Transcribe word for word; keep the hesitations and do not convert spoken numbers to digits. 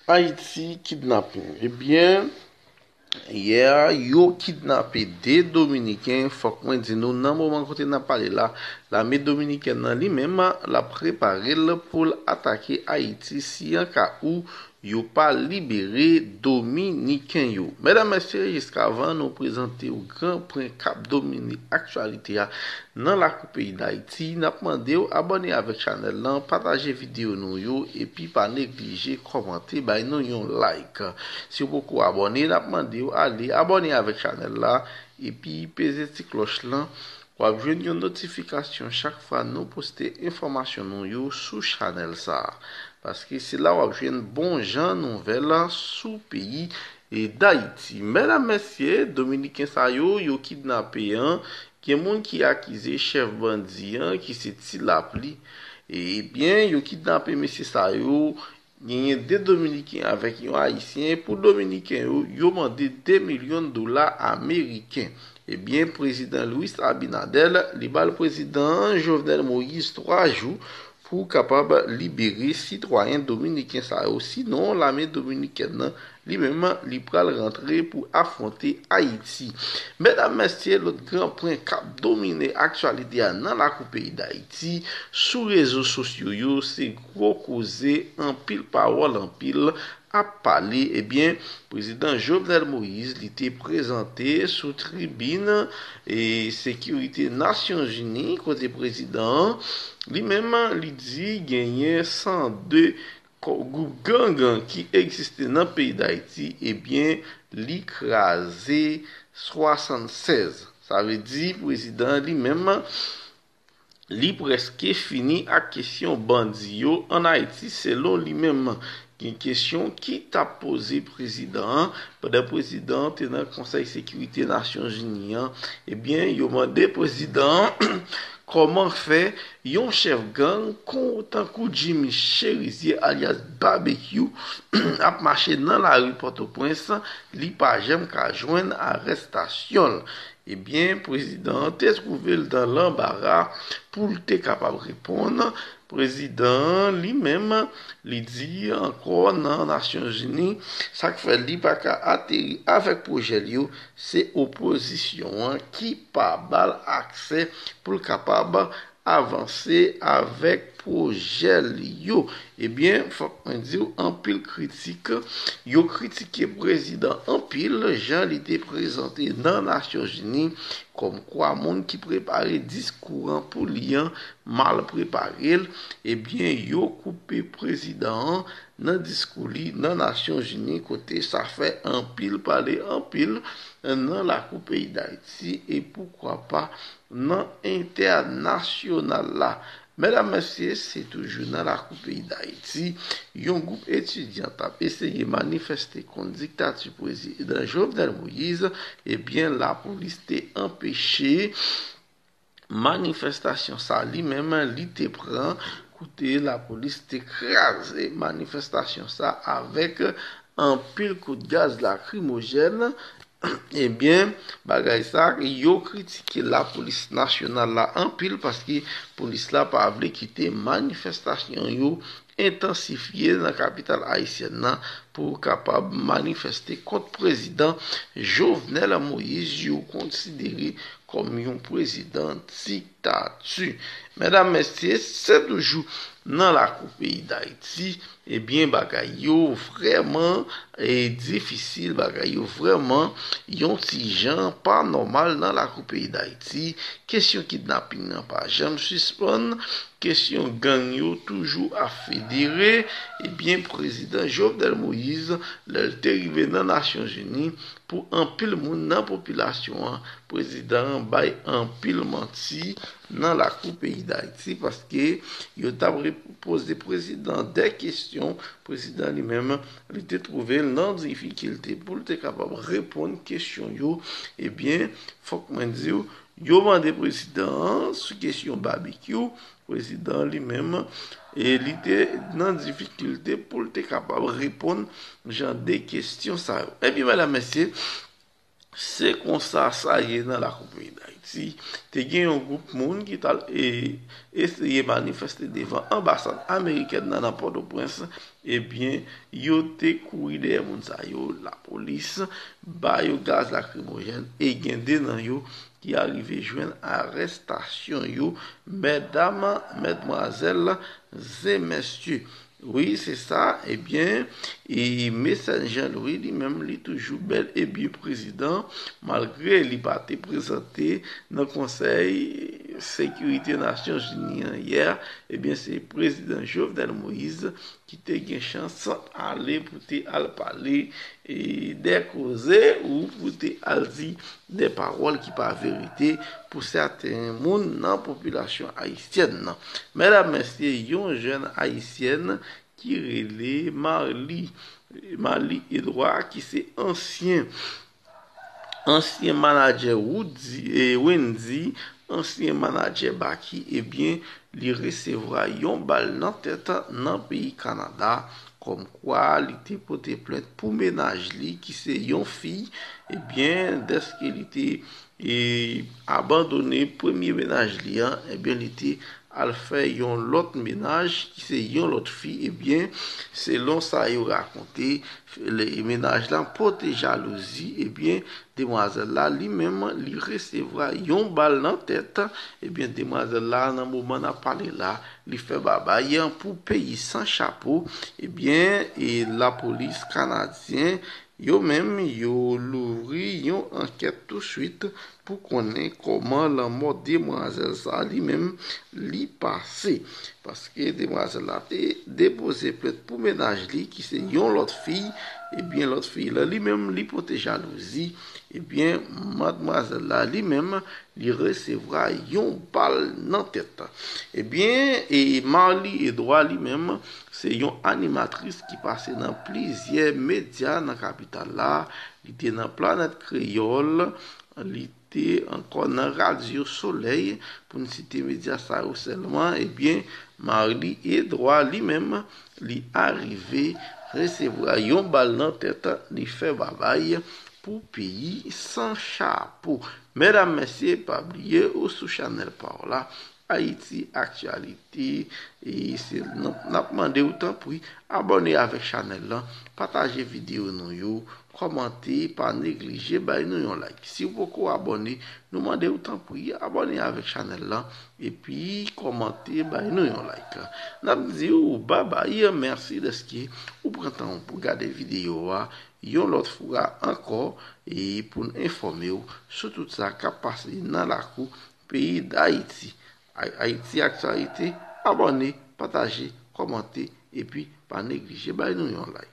Ayiti, kidnapin. Ebyen, yè, yo kidnape de Dominiken. Fòk mwen di nou, nan moman kote n ap pale la, lame dominikèn nan li menm, l ap prepare l pou l atake Ayiti si an ka ou yo pa libere Dominiken yo. Medam, mesye, jiskavan nou prezante w gran pwen k ap domine aktyalite a nan lakou peyi Dayiti, n ap mande w abòne avèk chanèl lan, pataje videyo nou yo, epi pa neglije kòmante, bay nou yon like. Si w poko abòne, n ap mande w ale abòne avèk chanèl la, epi peze ti klòch lan. W ap jwenn yon notifikasyon chak fwa nou poste enfòmasyon nou yo sou chanèl sa a. Paske se la w ap jwenn bon jan nouvèl sou peyi e Dayiti. Medam, mesye, Dominiken sa yo, yo kidnape an, gen moun ki akize chèf bandi an, ki se Ti Lapli. Ebyen, yo kidnape mesye sa yo, genyen de Dominiken avèk yon Ayisyen. Pou Dominiken yo, yo mande de milyon dola ameriken. Ebyen, prezidan Luis Abinader, li ba l prezidan Jovenel Moïse twa jou pou kapab libere sitwayen dominiken sa yo. Sinon, lame dominikèn nan, li menm, li pral rantre pou afwonte Ayiti. Medam, mesye, lòt gran pwen k ap domine aktyalite a nan lakou peyi Dayiti, sou rezo sosyo yo, se gwo koze, anpil pawòl, anpil ap pale. Ebyen, prezidan Jovenel Moïse, li te prezante sou tribin e sekirite Nasyonzini, kote prezidan an, li menm, li di genyen san de ko-, gwoup gang ki egziste nan peyi Dayiti, ebyen, li kraze swasannsèz. Sa vle di, prezidan an li menm, li prèske fini ak kesyon bandi yo ann Ayiti, selon li menm. Gen kesyon ki t ap poze prezidan an, pandan prezidan an te nan Konsèy Sekirite Nasyonzini an. Ebyen, yo mande prezidan an kòman fè yon chèf gang kon, tankou Jimmy Chérizier alyas Babekyou ap mache nan lari Pòtoprens, li pa janm ka jwenn arèstasyon l. Ebyen, prezidan an te twouve l dan lanbara pou l te kapab reponn. Prezidan an li menm, li di ankò nan Nasyonzini, sa k fè li pa ka ateri avèk pwojè l yo, se opozisyon an ki pa ba l aksè pou l kapab avanse avèk pwojè l yo. Ebyen, fòk mwen di w, anpil kritik, yo kritike prezidan anpil, jan li te prezante nan Nasyonzini, kòmkwa moun ki prepare diskou an pou li an mal prepare l. Ebyen, yo koupe prezidan an nan diskou li nan Nasyonzini, kote sa fè anpil pale anpil nan lakou peyi Dayiti e poukwa pa nan entènasyonal la. Medam, mesye, se toujou nan lakou peyi Dayiti, yon gwoup etidyan t ap eseye manifeste kont diktati prezidan Jovenel Moïse, ebyen, lapolis te anpeche manifestasyon sa li menm li te pran, kote lapolis te kraze manifestasyon sa avèk anpil kout gaz lakrimojèn. Ebyen, bagay sa, yo kritike lapolis nasyonal la anpil, paske polis la pa vle kite manifestasyon yo entansifye nan kapital ayisyèn nan pou kapab manifeste kont prezidan Jovenel Moïse, yo konsidere kòm yon prezidan diktati. Medam, mesye, se toujou nan lakou peyi Dayiti, ebyen, bagay yo vrèman e difisil, bagay yo vrèman yon ti jan pa nòmal nan lakou peyi Dayiti. Kesyon kidnaping nan pa janm sispann, kesyon gang yo toujou ap federe. Ebyen, prezidan Jovenel Moïse, lè l te rive nan Nasyonzini, pou anpil moun nan popilasyon an, prezidan an bay anpil manti nan lakou peyi Dayiti, paske yo t ap re-, poze prezidan de kesyon. Prezidan li menm, li te twouve l nan difikilte pou l te kapab reponn kesyon yo. Ebyen, fòk mwen di w, yo mande prezidan an sou kesyon babekyou, prezidan an li menm, e li te nan difikilte pou l te kapab reponn jan de kesyon sa yo. Ebyen, medam, mesye, se konsa sa ye nan lakou peyi Dayiti. Si te gen yon gwoup moun ki t al e, eseye manifeste devan anbasad amerikèn nan, nan Pòtoprens, ebyen, yo te kouri dèyè moun sa yo, lapolis ba yo gaz lakrimojèn, e gen de nan yo ki arive jwenn arèstasyon yo, medam, medmwazèl, e mesye. Wi, se sa. Ebyen, e Messenn Jean Louis, li menm, li toujou bèl e byen prezidan, malgre li pa te prezante nan Konsèy Sekirite Nasyonzini an yè. Ebyen, se prezidan Jovenel Moïse ki te gen chans ale pou te al pale, e, de koze ou pou te al di de pawòl ki pa verite pou sèten moun nan popilasyon ayisyèn nan. Medam, mesye, yon jèn ayisyèn ki rele Marly, Marly Edouard, ki se ansyen, ansyen manadjè Woody, e, Wendy, ansyen manadjè Baky, ebyen, li resevwa yon bal nan tèt nan peyi Kanada, kòmkwa li te pote plent pou mennaj li, ki se yon fi, ebyen, dèske li te, e, abandone premye mennaj li an, ebyen, li te al fè yon lòt mennaj, ki se yon lòt fi, ebyen, selon sa yo rakonte, le, mennaj la pote jalouzi, ebyen, demwazèl la, li menm, li resevwa yon bal nan tèt, ebyen, demwazèl la, nan moman n ap pale la, li fè babay pou peyi san chapo, ebyen, e lapolis kanadyen, yo menm, yo louvri yon ankèt touswit pou konnen kòman lanmò demwazèl sa li menm li pase. Paske demwazèl la te depoze plent pou mennaj li, ki se yon lòt fi, ebyen, lòt fi la li menm li pote jalouzi, ebyen, madmwazèl la li menm li resevwa yon bal nan tèt. Ebyen, e Marly Edouard li menm, se yon animatris ki pase nan plizyè medya nan kapital la. Li te nan Planèt Kreyòl, li te ankò nan Radyo Solèy, pou n site medya sa yo sèlman. Ebyen, Marly Edouard li menm, li arive resevwa yon bal nan tèt, li fè babay pou peyi san chapo. Medam, mesye, pa bliye ou sou chanèl pa w la, Ayiti Aktyalite, e se, n ap, n ap mande w tanpri, abòne avèk chanèl lan, pataje videyo nou yo, kòmante, pa neglije bay nou yon like. Si w poko abòne, nou mande w tanpri, abòne avèk chanèl lan, epi kòmante, bay nou yon like. N ap di w babay, mèsi dèske ou pran tan w pou gade videyo a, yon lòt fwa ankò, e pou n enfòme w sou tout sa k ap pase nan lakou peyi Dayiti. Ay-, Ayiti Aktyalite, abòne, pataje, kòmante, epi pa neglije bay nou yon like.